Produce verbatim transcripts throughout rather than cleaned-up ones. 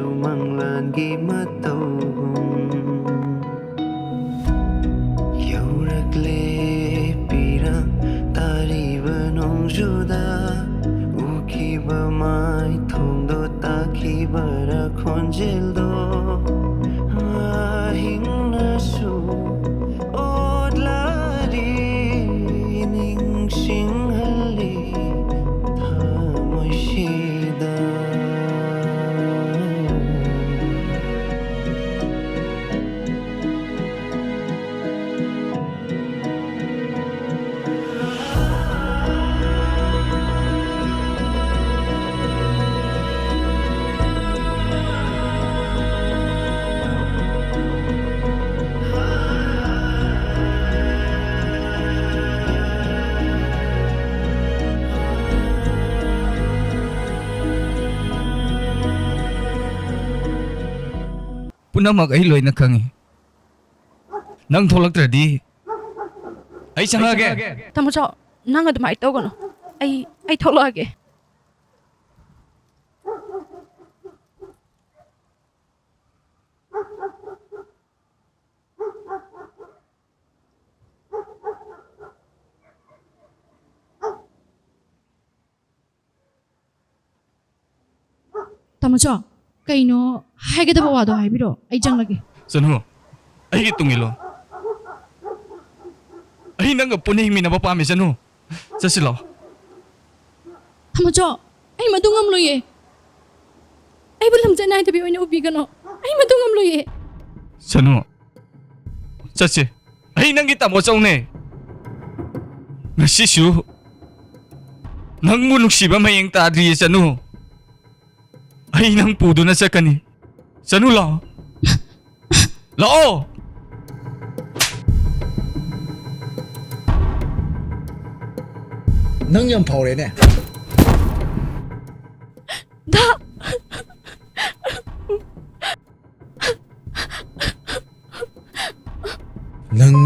ꯃꯪꯂꯥꯟꯒꯤ ꯃꯇꯧꯒꯨꯝ ꯌꯧꯔꯛꯂꯦ ꯄꯤꯔꯥꯡ ꯇꯥꯔꯤꯕ ꯅꯣꯡꯖꯨꯗ ꯎꯈꯤꯕ ꯃꯥꯏꯊꯣꯡꯗꯣ ꯇꯥꯈꯤꯕꯔ ꯈꯣꯟꯖꯦꯜꯗꯣ ꯑꯍꯤꯡꯅꯁꯨ ꯑꯣꯠꯂꯔꯤ ꯅꯤꯡꯁꯤꯡꯍꯜꯂꯤ ꯊꯃꯣꯏꯁꯤꯗ꯫ ꯄꯨꯝꯅꯃꯛ ꯑꯩ ꯂꯣꯏꯅ ꯈꯪꯉꯤ꯫ ꯅꯪ ꯊꯣꯛꯂꯛꯇ꯭ꯔꯗꯤ ꯑꯩ ꯆꯪꯉꯛꯑꯒꯦ꯫ ꯇꯥꯃꯣꯆꯧ, ꯅꯪ ꯑꯗꯨꯃꯥꯏꯅ ꯇꯧꯒꯅꯨ꯫ ꯑꯩ, ꯑꯩ ꯊꯣꯛꯂꯛꯑꯒꯦ꯫ ꯇꯥꯃꯣꯆꯧ, ꯀꯩꯅꯣ ꯍꯥꯏꯒꯗꯕ ꯋꯥꯗꯣ ꯍꯥꯏꯕꯤꯔꯛꯑꯣ, ꯑꯩ ꯆꯪꯂꯒꯦ꯫ ꯆꯅꯨ, ꯑꯩꯒꯤ ꯇꯨꯡ ꯏꯜꯂꯣ꯫ ꯑꯩ ꯅꯪꯒ ꯄꯨꯟꯅ ꯍꯤꯡꯃꯤꯟꯅꯕ ꯄꯥꯝꯃꯤ, ꯆꯅꯨ꯫ ꯆꯠꯁꯤ ꯂꯥꯛꯑꯣ꯫ ꯇꯥꯃꯣꯆꯧ, ꯑꯩ ꯃꯗꯨ ꯉꯝꯂꯣꯏꯌꯦ꯫ ꯑꯩꯕꯨ ꯂꯝꯆꯠ ꯅꯥꯏꯗꯕꯤ ꯑꯣꯏꯅ ꯎꯕꯤꯒꯅꯨ꯫ ꯑꯩ ꯃꯗꯨ ꯉꯝꯂꯣꯏꯌꯦ꯫ ꯆꯅꯨ, ꯆꯠꯁꯤ꯫ ꯑꯩ ꯅꯪꯒꯤ ꯇꯥꯃꯣꯆꯧꯅꯦ꯫ ꯉꯁꯤꯁꯨ ꯅꯪꯕꯨ ꯅꯨꯡꯁꯤꯕ ꯃꯌꯦꯡ ꯇꯥꯗ꯭ꯔꯤꯌꯦ, ꯆꯅꯨ꯫ ꯑꯩ ꯅꯪ ꯄꯨꯗꯨꯅ ꯆꯠꯀꯅꯤ꯫ ꯆꯅꯨ, ꯂꯥꯛꯑꯣ꯫ ꯂꯥꯛꯑꯣ꯫ ꯅꯪ ꯌꯥꯝ ꯐꯥꯎꯔꯦꯅꯦ꯫ ꯗꯥ! ꯅꯪ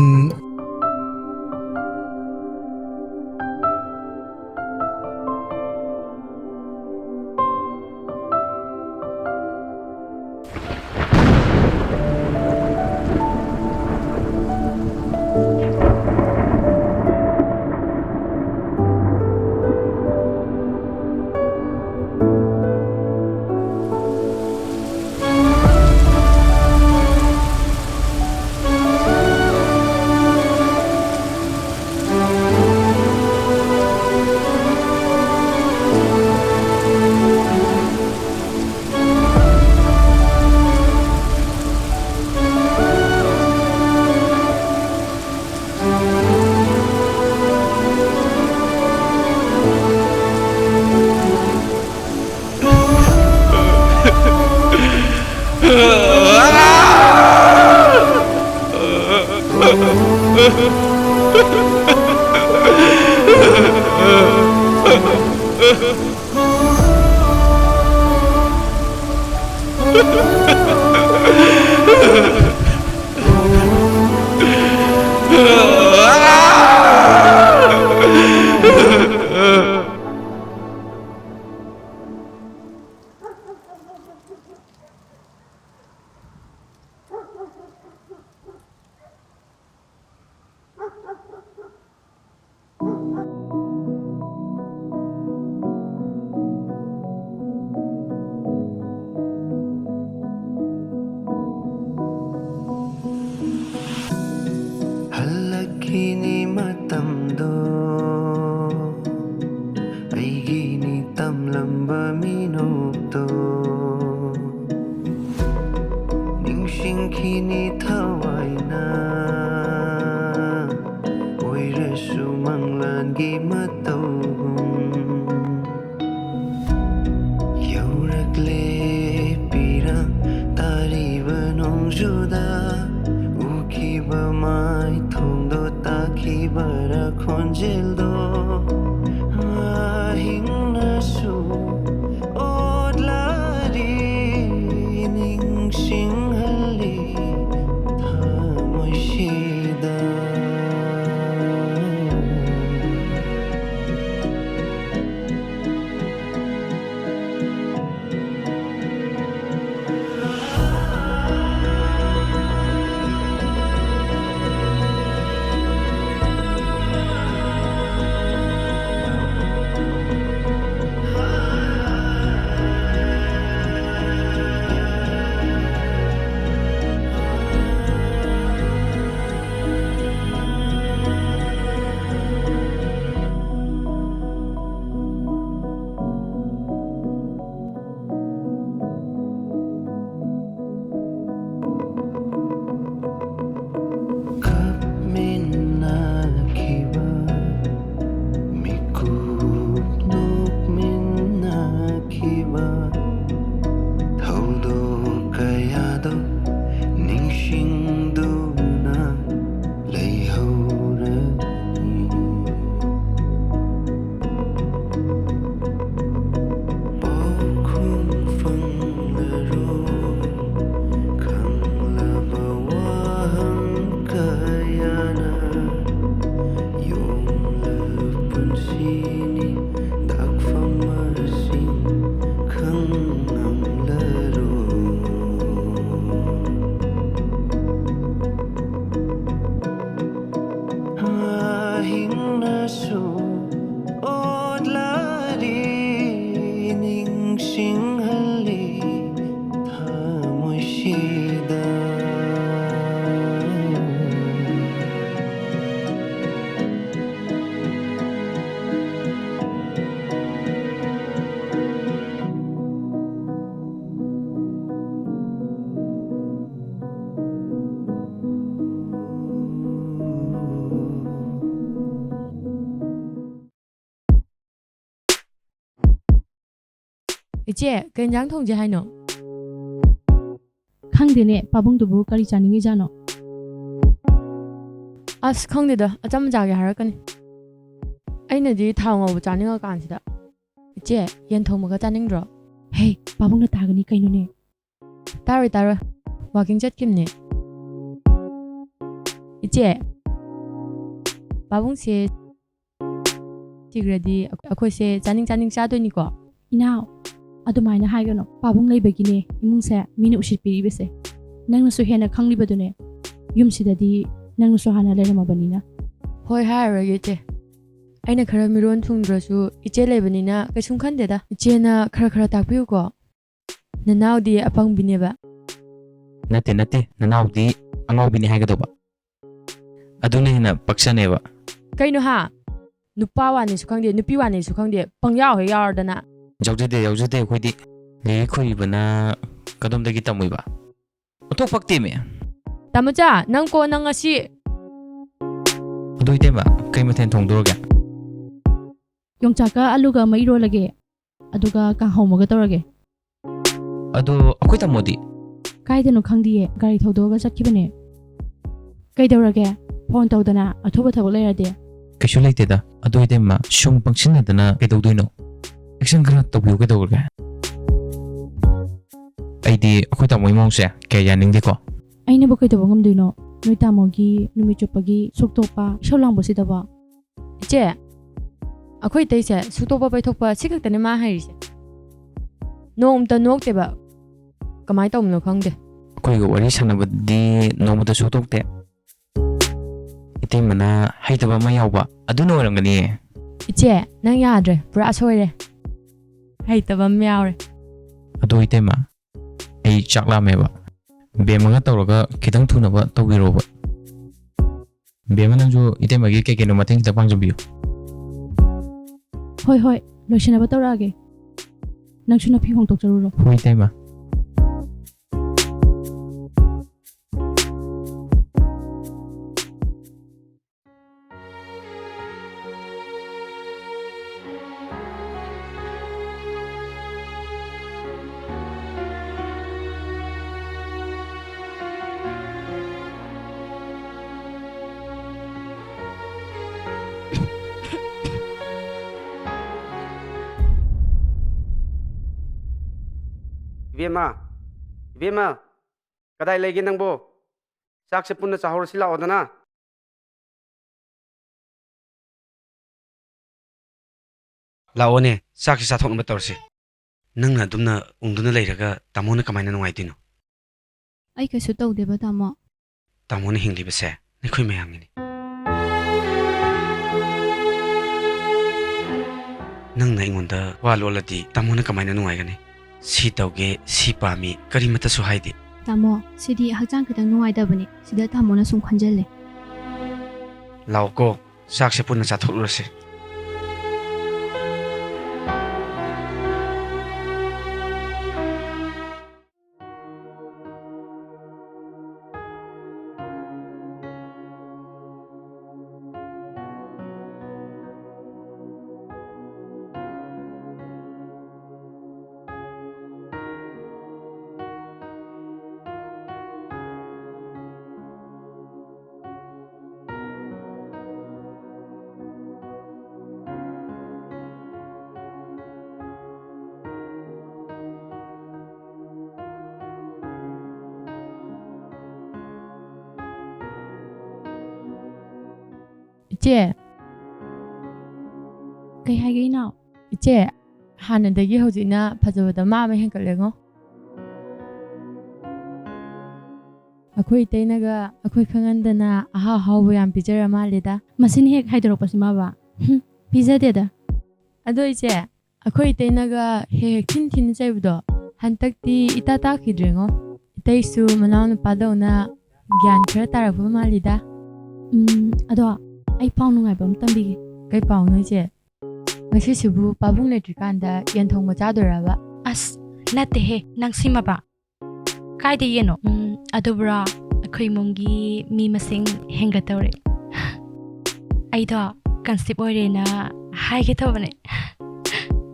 ꯍꯜꯂꯛꯈꯤꯅꯤ ꯃꯇꯝꯗꯣ, ꯑꯩꯒꯤꯅꯤ ꯇꯝꯂꯝꯕ ꯃꯤꯅꯣꯛꯇꯣ꯫ ꯅꯤꯡꯁꯤꯡꯈꯤꯅꯤ ꯊꯋꯥꯏꯅ, ꯑꯣꯏꯔꯁꯨ ꯃꯪꯂꯥꯟꯒꯤ ꯃꯇꯧꯒꯨꯝ꯫ ꯌꯧꯔꯛꯂꯦ ꯄꯤꯔꯥꯡ ꯇꯥꯔꯤꯕ ꯅꯣꯡꯖꯨꯗ, ꯎꯈꯤꯕ ꯃꯥꯏꯊꯣꯡꯗꯣ, ꯇꯥꯈꯤꯕꯔꯥ ꯈꯣꯟꯖꯦꯜꯗꯣ꯫ ꯑꯍꯤꯡꯅꯁꯨ ꯑꯣꯠꯂꯔꯤ, ꯅꯤꯡꯁꯤꯡꯍꯜꯂꯤ ꯊꯃꯣꯏꯁꯤ꯫ ꯏꯆꯦ, ꯀꯩ ꯏꯟꯖꯥꯡ ꯊꯣꯡꯁꯦ ꯍꯥꯏꯅꯣ? ꯈꯪꯗꯦꯅꯦ, ꯄꯥꯕꯨꯡꯗꯨꯕꯨ ꯀꯔꯤ ꯆꯥꯅꯤꯡꯉꯤꯖꯥꯠꯅꯣ? ꯑꯁ, ꯈꯪꯗꯦꯗ, ꯑꯆꯝꯕ ꯆꯥꯒꯦ ꯍꯥꯏꯔꯛꯀꯅꯤ꯫ ꯑꯩꯅꯗꯤ ꯊꯥꯎ ꯉꯧꯕ ꯆꯥꯅꯤꯡꯉꯀꯥꯟꯁꯤꯗ꯫ ꯏꯆꯦ, ꯌꯦꯟ ꯊꯣꯡꯕꯒ ꯆꯥꯅꯤꯡꯗ꯭ꯔꯣ? ꯍꯦ, ꯄꯥꯕꯨꯡꯅ ꯇꯥꯒꯅꯤ ꯀꯩꯅꯣꯅꯦ꯫ ꯇꯥꯔꯣꯏ, ꯇꯥꯔꯣꯏ꯫ ꯋꯥꯀꯤꯡ ꯆꯠꯈꯤꯕꯅꯦ꯫ ꯏꯆꯦ, ꯄꯥꯕꯨꯡꯁꯦ ꯁꯤꯈ꯭ꯔꯗꯤ ꯑꯩꯈꯣꯏꯁꯦ ꯆꯥꯅꯤꯡ ꯆꯥꯅꯤꯡ ꯆꯥꯗꯣꯏꯅꯤꯀꯣ? ꯏꯅꯥꯎ, ꯑꯗꯨꯃꯥꯏꯅ ꯍꯥꯏꯒꯅꯨ꯫ ꯄꯥꯕꯨꯡ ꯂꯩꯕꯒꯤꯅꯦ ꯏꯃꯨꯡꯁꯦ ꯃꯤꯅ ꯎꯁꯤꯠꯄꯤꯔꯤꯕꯁꯦ꯫ ꯅꯪꯅꯁꯨ ꯍꯦꯟꯅ ꯈꯪꯂꯤꯕꯗꯨꯅꯦ꯫ ꯌꯨꯝꯁꯤꯗꯗꯤ ꯅꯪꯅꯁꯨ ꯍꯥꯟꯅ ꯂꯩꯔꯝꯃꯕꯅꯤꯅ꯫ ꯍꯣꯏ, ꯍꯥꯏꯔꯔꯣꯏꯒꯦ ꯏꯆꯦ꯫ ꯑꯩꯅ ꯈꯔ ꯃꯤꯔꯣꯟ ꯊꯨꯡꯗ꯭ꯔꯁꯨ ꯏꯆꯦ ꯂꯩꯕꯅꯤꯅ ꯀꯩꯁꯨꯝ ꯈꯟꯗꯦꯗ꯫ ꯏꯆꯦꯅ ꯈꯔ ꯈꯔ ꯇꯥꯛꯄꯤꯌꯨꯀꯣ꯫ ꯅꯅꯥꯎꯗꯤ ꯑꯄꯪꯕꯤꯅꯦꯕ꯫ ꯅꯠꯇꯦ, ꯅꯠꯇꯦ, ꯅꯅꯥꯎꯗꯤ ꯑꯉꯥꯎꯕꯤꯅꯤ ꯍꯥꯏꯒꯗꯧꯕ꯫ ꯑꯗꯨꯅ ꯍꯦꯟꯅ ꯄꯛꯆꯅꯦꯕ꯫ ꯀꯩꯅꯣ ꯍꯥ? ꯅꯨꯄꯥ ꯋꯥꯅꯤꯁꯨ ꯈꯪꯗꯦ, ꯅꯨꯄꯤ ꯋꯥꯅꯤꯁꯨ ꯈꯪꯗꯦ, ꯄꯪꯌꯥꯎ ꯍꯦꯛ ꯌꯥꯎꯔꯗꯅ꯫ ꯌꯥꯎꯖꯗꯦ, ꯌꯥꯎꯖꯗꯦ ꯑꯩꯈꯣꯏꯗꯤ꯫ ꯂꯥꯏꯔꯤꯛ ꯈꯣꯏꯔꯤꯕꯅ ꯀꯗꯣꯝꯗꯒꯤ ꯇꯝꯃꯨꯏꯕ? ꯑꯣꯟꯊꯣꯛ ꯄꯛꯇꯦꯃꯤ꯫ ꯇꯥꯃꯣꯆꯥ, ꯅꯪ ꯀꯣ, ꯅꯪ ꯉꯁꯤ꯫ ꯑꯗꯨ ꯏꯇꯩꯃ, ꯀꯩ ꯃꯊꯦꯜ ꯊꯣꯡꯗꯣꯔꯒꯦ? ꯌꯣꯡꯆꯥꯛꯀ ꯑꯂꯨꯒ ꯑꯃ ꯏꯔꯣꯜꯂꯒꯦ, ꯑꯗꯨꯒ ꯀꯥꯡꯍꯧ ꯑꯃꯒ ꯇꯧꯔꯒꯦ꯫ ꯑꯗꯣ ꯑꯩꯈꯣꯏ ꯇꯥꯃꯣꯗꯤ? ꯀꯥꯏꯗꯅꯣ ꯈꯪꯗꯤꯌꯦ, ꯒꯥꯔꯤ ꯊꯧꯗꯣꯛꯑꯒ ꯆꯠꯈꯤꯕꯅꯦ꯫ ꯀꯩꯗꯧꯔꯒꯦ? ꯐꯣꯟ ꯇꯧꯗꯅ, ꯑꯊꯨꯕ ꯊꯕꯛ ꯂꯩꯔꯗꯤ꯫ ꯀꯩꯁꯨ ꯂꯩꯇꯦꯗ꯫ ꯑꯗꯨ ꯏꯇꯩꯃ, ꯁꯨꯝ ꯄꯪꯁꯤꯟꯅꯗꯅ ꯀꯩꯗꯧꯗꯣꯏꯅꯣ? ꯑꯦꯛꯁꯟ ꯈꯔ ꯇꯧꯕꯤꯌꯨ ꯀꯩꯗꯧꯔꯒꯦ? ꯑꯩꯗꯤ ꯑꯩꯈꯣꯏ ꯇꯥꯃꯣꯒꯤ ꯃꯑꯣꯡꯁꯦ ꯀꯌꯥ ꯌꯥꯅꯤꯡꯗꯦꯀꯣ꯫ ꯑꯩꯅꯕꯨ ꯀꯩꯗꯧꯕ ꯉꯝꯗꯣꯏꯅꯣ? ꯅꯣꯏ ꯇꯥꯃꯣꯒꯤ ꯅꯨꯃꯤꯠ ꯆꯨꯞꯄꯒꯤ ꯁꯨꯛꯇꯣꯛꯄ ꯏꯁꯧ ꯂꯥꯡꯕꯁꯤꯗꯕꯣ? ꯏꯆꯦ, ꯑꯩꯈꯣꯏ ꯏꯇꯩꯁꯦ ꯁꯨꯛꯇꯣꯛꯄ ꯄꯩꯊꯣꯛꯄ ꯁꯤ ꯈꯛꯇꯅꯦ ꯃꯥ ꯍꯩꯔꯤꯁꯦ꯫ ꯅꯣꯡꯃꯇ ꯅꯣꯛꯇꯦꯕ꯫ ꯀꯃꯥꯏꯅ ꯇꯧꯕꯅꯣ ꯈꯪꯗꯦ꯫ ꯑꯩꯈꯣꯏꯒ ꯋꯥꯔꯤ ꯁꯥꯟꯅꯕꯗꯤ ꯅꯣꯡꯃꯇ ꯁꯨꯛꯇꯣꯛꯇꯦ꯫ ꯏꯇꯩꯃꯅ ꯍꯩꯇꯕ ꯑꯃ ꯌꯥꯎꯕ, ꯑꯗꯨꯅ ꯑꯣꯏꯔꯝꯒꯅꯤꯌꯦ꯫ ꯏꯆꯦ, ꯅꯪ ꯌꯥꯗ꯭ꯔꯦ, ꯄꯨꯔꯥ ꯁꯣꯏꯔꯦ꯫ ꯍꯩꯇꯕ ꯑꯃ ꯌꯥꯎꯔꯦ꯫ ꯑꯗꯣ ꯏꯇꯩꯃ, ꯑꯩ ꯆꯥꯛ ꯂꯥꯝꯃꯦꯕ꯫ ꯕꯦꯝꯃꯒ ꯇꯧꯔꯒ ꯈꯤꯇꯪ ꯊꯨꯅꯕ ꯇꯧꯕꯤꯔꯣꯕ꯫ ꯕꯦꯝꯃ, ꯅꯪꯁꯨ ꯏꯇꯩꯃꯒꯤ ꯀꯩ ꯀꯩꯅꯣ ꯃꯇꯦꯡ ꯈꯤꯇꯪ ꯄꯥꯡꯖꯟꯕꯤꯌꯨ꯫ ꯍꯣꯏ, ꯍꯣꯏ, ꯂꯣꯏꯁꯤꯟꯅꯕ ꯇꯧꯔꯛꯑꯒꯦ꯫ ꯅꯪꯁꯨ ꯅꯐꯤ ꯍꯣꯡꯗꯣꯛꯆꯔꯨꯔꯣ꯫ ꯍꯣꯏ, ꯏꯇꯩꯃ꯫ ꯏꯕꯦꯝꯃ, ꯏꯕꯦꯝꯃ, ꯀꯗꯥꯏ ꯂꯩꯒꯦ ꯅꯪꯕꯣ? ꯆꯥꯛꯁꯦ ꯄꯨꯟꯅ ꯆꯥꯍꯧꯔꯁꯤ ꯂꯥꯛꯑꯣꯗꯅ꯫ ꯂꯥꯛꯑꯣꯅꯦ, ꯆꯥꯛꯁꯤ ꯆꯥꯊꯣꯛꯅꯕ ꯇꯧꯔꯁꯤ꯫ ꯅꯪꯅ ꯑꯗꯨꯝꯅ ꯎꯪꯗꯨꯅ ꯂꯩꯔꯒ ꯇꯥꯃꯣꯅ ꯀꯃꯥꯏꯅ ꯅꯨꯡꯉꯥꯏꯗꯣꯏꯅꯣ? ꯑꯩ ꯀꯩꯁꯨ ꯇꯧꯗꯦꯕ, ꯇꯥꯃꯣ꯫ ꯇꯥꯃꯣꯅ ꯍꯤꯡꯂꯤꯕꯁꯦ ꯅꯈꯣꯏ ꯃꯌꯥꯝꯒꯤꯅꯤ꯫ ꯅꯪꯅ ꯑꯩꯉꯣꯟꯗ ꯋꯥ ꯂꯣꯠꯂꯗꯤ ꯇꯥꯃꯣꯅ ꯀꯃꯥꯏꯅ ꯅꯨꯡꯉꯥꯏꯒꯅꯤ? ꯁꯤ ꯇꯧꯒꯦ, ꯁꯤ ꯄꯥꯝꯃꯤ, ꯀꯔꯤꯃꯠꯇꯁꯨ ꯍꯥꯏꯗꯦ꯫ ꯇꯥꯃꯣ, ꯁꯤꯗꯤ ꯍꯛꯆꯥꯡ ꯈꯤꯇꯪ ꯅꯨꯡꯉꯥꯏꯇꯕꯅꯤ꯫ ꯁꯤꯗ ꯇꯥꯃꯣꯅ ꯁꯨꯝ ꯈꯟꯖꯜꯂꯦ꯫ ꯂꯥꯛꯑꯣꯀꯣ, ꯆꯥꯛꯁꯦ ꯄꯨꯟꯅ ꯆꯥꯊꯣꯛꯂꯨꯔꯁꯦ꯫ ꯏꯆꯦ꯫ ꯀꯩ ꯍꯥꯏꯒꯦ, ꯏꯅꯥꯎ? ꯏꯆꯦ, ꯍꯥꯟꯅꯗꯒꯤ ꯍꯧꯖꯤꯛꯅ ꯐꯖꯕꯗ ꯃꯥ ꯑꯃ ꯍꯦꯟꯒꯠꯂꯦꯉꯣ꯫ ꯑꯩꯈꯣꯏ ꯏꯇꯩꯅꯒ ꯑꯩꯈꯣꯏ ꯈꯪꯍꯟꯗꯅ ꯑꯍꯥꯎ ꯑꯍꯥꯎꯕ ꯌꯥꯝ ꯄꯤꯖꯔ ꯃꯥꯜꯂꯦꯗ꯫ ꯃꯁꯤꯅ ꯍꯦꯛ ꯍꯥꯏꯗꯣꯔꯛꯄꯁꯤ ꯃꯥꯕ? ꯍꯨꯝ, ꯄꯤꯖꯗꯦꯗ꯫ ꯑꯗꯣ ꯏꯆꯦ, ꯑꯩꯈꯣꯏ ꯏꯇꯩꯅꯒ ꯍꯦꯛ ꯍꯦꯛ ꯊꯤꯟ ꯊꯤꯟ ꯆꯩꯕꯗꯣ ꯍꯟꯗꯛꯇꯤ ꯏꯇꯥ ꯇꯥꯈꯤꯗ꯭ꯔꯦꯉꯣ꯫ ꯏꯇꯩꯁꯨ ꯃꯅꯥꯎꯅꯨꯄꯥꯗꯧꯅ ꯒ꯭ꯌꯥꯟ ꯈꯔ ꯇꯥꯔꯛꯄ ꯃꯥꯜꯂꯤꯗ꯫ ꯎꯝ, ꯑꯗꯣ ꯑꯩ ꯄꯥꯎ ꯅꯨꯡꯉꯥꯏꯕ ꯑꯃ ꯇꯝꯕꯤꯒꯦ꯫ ꯀꯩ ꯄꯥꯎꯅꯣ ꯏꯆꯦ? ꯉꯁꯤꯁꯤꯕꯨ ꯄꯥꯕꯨꯡ ꯂꯩꯇ꯭ꯔꯤꯀꯥꯟꯗ ꯌꯦꯟ ꯊꯣꯡꯕ ꯆꯥꯗꯣꯏꯔꯕ? ꯑꯁ, ꯅꯠꯇꯦꯍꯦ, ꯅꯪ ꯁꯤꯃꯕ꯫ ꯀꯥꯏꯗ ꯌꯦꯟꯅꯣ? ꯎꯝ, ꯑꯗꯨꯕꯨꯔꯣ, ꯑꯩꯈꯣꯏ ꯏꯃꯨꯡꯒꯤ ꯃꯤ ꯃꯁꯤꯡ ꯍꯦꯟꯒꯠꯇꯧꯔꯦ꯫ ꯑꯩꯗꯣ conceive ꯑꯣꯏꯔꯦꯅ ꯍꯥꯏꯒꯦ ꯇꯧꯕꯅꯦ꯫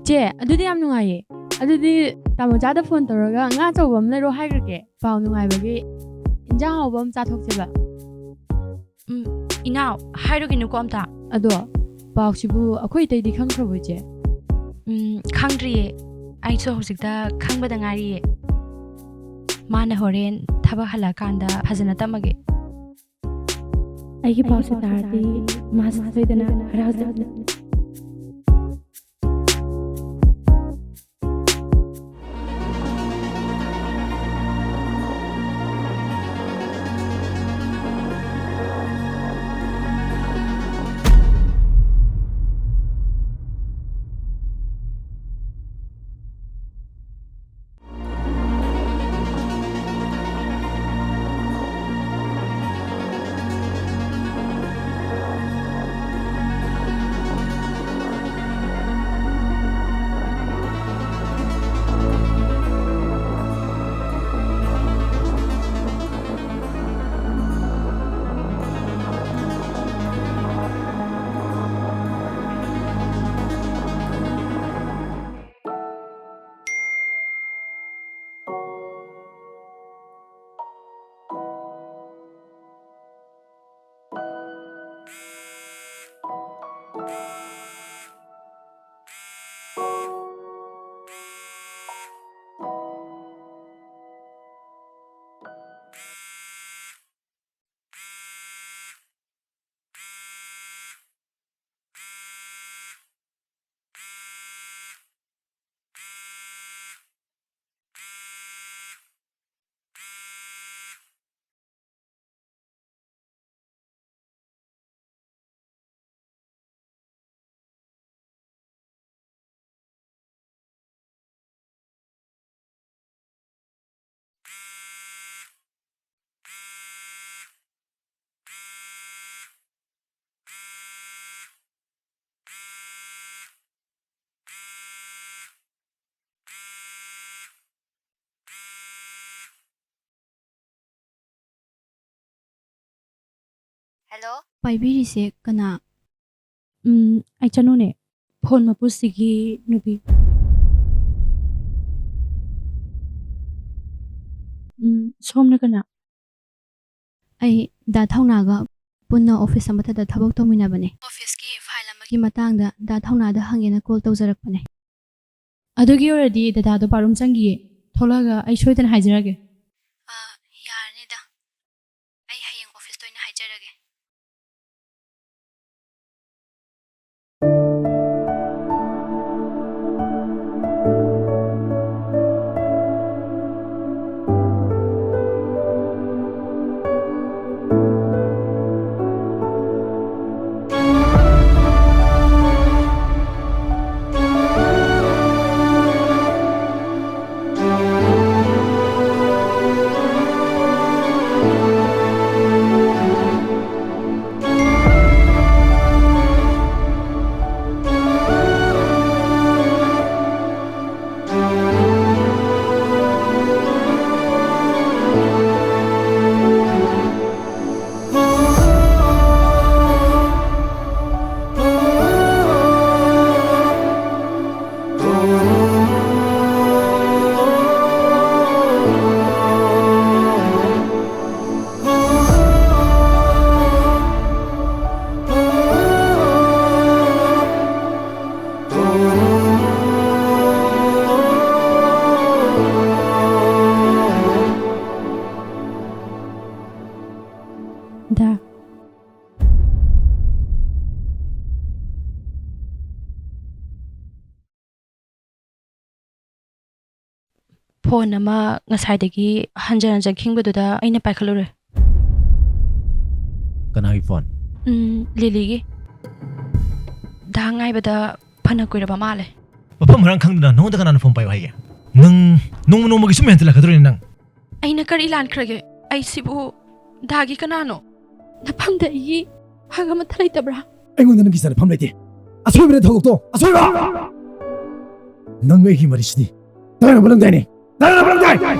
ꯆꯦ, ꯑꯗꯨꯗꯤ ꯌꯥꯝ ꯅꯨꯡꯉꯥꯏꯌꯦ꯫ ꯑꯗꯨꯗꯤ ꯇꯥꯃꯣꯆꯥꯗ phone ꯇꯧꯔꯒ ꯉꯥ ꯑꯆꯧꯕ ꯑꯃ ꯂꯩꯔꯣ ꯍꯥꯏꯈ꯭ꯔꯒꯦ꯫ ꯄꯥꯎ ꯅꯨꯡꯉꯥꯏꯕꯒꯤ ꯏꯟꯖꯥꯡ ꯑꯍꯥꯎꯕ ꯑꯃ ꯆꯥꯊꯣꯛꯁꯦꯕ꯫ ꯎꯝ, ꯏꯅꯥꯎ, ꯍꯥꯏꯔꯨꯒꯤꯅꯨꯀꯣ ꯑꯝꯇ꯫ ꯑꯗꯣ ꯄꯥꯎꯁꯤꯕꯨ ꯑꯩꯈꯣꯏ ꯏꯇꯩꯗꯤ ꯈꯪꯈ꯭ꯔꯕꯣ, ꯏꯆꯦ? ꯎꯝ, ꯈꯪꯗ꯭ꯔꯤꯌꯦ꯫ ꯑꯩꯁꯨ ꯍꯧꯖꯤꯛꯇ ꯈꯪꯕꯗ ꯉꯥꯏꯔꯤꯌꯦ꯫ ꯃꯥꯅ ꯍꯣꯔꯦꯟ ꯊꯕꯛ ꯍꯜꯂꯛꯑꯀꯥꯟꯗ ꯐꯖꯅ ꯇꯝꯃꯒꯦ꯫ ꯑꯩꯒꯤ ꯄꯥꯎꯁꯦ ꯇꯥꯔꯗꯤ ꯃꯥꯁꯨ ꯁꯣꯏꯗꯅ ꯍꯔꯥꯎꯖꯒꯅꯤ꯫ ꯍꯦꯜꯂꯣ꯫ ꯄꯥꯏꯕꯤꯔꯤꯁꯦ ꯀꯅꯥ? ꯎꯝ, ꯑꯩ ꯆꯅꯨꯅꯦ, ꯐꯣꯟ ꯃꯄꯨꯁꯤꯒꯤ ꯅꯨꯄꯤ꯫ ꯎꯝ, ꯁꯣꯝꯅ ꯀꯅꯥ? ꯑꯩ ꯗꯥ ꯊꯧꯅꯥꯒ ꯄꯨꯟꯅ ꯑꯣꯐꯤꯁ ꯑꯃꯠꯇꯗ ꯊꯕꯛ ꯇꯧꯃꯤꯟꯅꯕꯅꯦ꯫ ꯑꯣꯐꯤꯁꯀꯤ ꯐꯥꯏꯜ ꯑꯃꯒꯤ ꯃꯇꯥꯡꯗ ꯗꯥ ꯊꯧꯅꯥꯗ ꯍꯪꯒꯦꯅ ꯀꯣꯜ ꯇꯧꯖꯔꯛꯄꯅꯦ꯫ ꯑꯗꯨꯒꯤ ꯑꯣꯏꯔꯗꯤ ꯗꯗꯥꯗꯣ ꯕꯥꯠꯔꯨꯝ ꯆꯪꯈꯤꯌꯦ꯫ ꯊꯣꯛꯂꯛꯑꯒ ꯑꯩ ꯁꯣꯏꯗꯅ ꯍꯥꯏꯖꯔꯛꯑꯒꯦ꯫ ꯐꯣꯟ ꯑꯃ ꯉꯁꯥꯏꯗꯒꯤ ꯍꯟꯖꯟ ꯍꯟꯖꯟ ꯈꯤꯡꯕꯗꯨꯗ ꯑꯩꯅ ꯄꯥꯏꯈꯠꯂꯨꯔꯦ꯫ ꯀꯅꯥꯒꯤ ꯐꯣꯟ? ꯎꯝ, ꯂꯤꯂꯤꯒꯤ꯫ ꯗꯥ ꯉꯥꯏꯕꯗ ꯐꯅ ꯀꯨꯏꯔꯕ ꯃꯥꯜꯂꯦ꯫ ꯃꯐꯝ ꯃꯔꯥꯡ ꯈꯪꯗꯅ ꯅꯉꯣꯟꯗ ꯀꯅꯥꯅ ꯐꯣꯟ ꯄꯥꯏꯌꯨ ꯍꯥꯏꯒꯦ? ꯅꯪ ꯅꯣꯡꯃ ꯅꯣꯡꯃꯒꯤ ꯁꯨꯝ ꯍꯦꯟꯖꯜꯂꯛꯀꯗꯧꯔꯤꯅꯦ ꯅꯪ꯫ ꯑꯩꯅ ꯀꯔꯤ ꯂꯥꯟꯈ꯭ꯔꯒꯦ? ꯑꯩꯁꯤꯕꯨ ꯗꯥꯒꯤ ꯀꯅꯥꯅꯣ? ꯅꯐꯝꯗ ꯑꯩꯒꯤ ꯍꯛ ꯑꯃꯠꯇ ꯂꯩꯇꯕ꯭ꯔꯥ? ꯑꯩꯉꯣꯟꯗ ꯅꯪꯒꯤ ꯆꯠꯅꯐꯝ ꯂꯩꯇꯦ꯫ ꯑꯁꯣꯏꯕꯅ ꯊꯧꯗꯣꯛꯇꯣ ꯑꯁꯣꯏꯕ꯫ ꯅꯪ ꯑꯩꯒꯤ ꯃꯔꯤꯁꯤꯗꯤ ꯇꯥꯏꯅꯕ ꯅꯪꯗꯥꯏꯅꯦ? ꯇꯥꯏꯅꯕ ꯅꯪꯗꯥꯏ?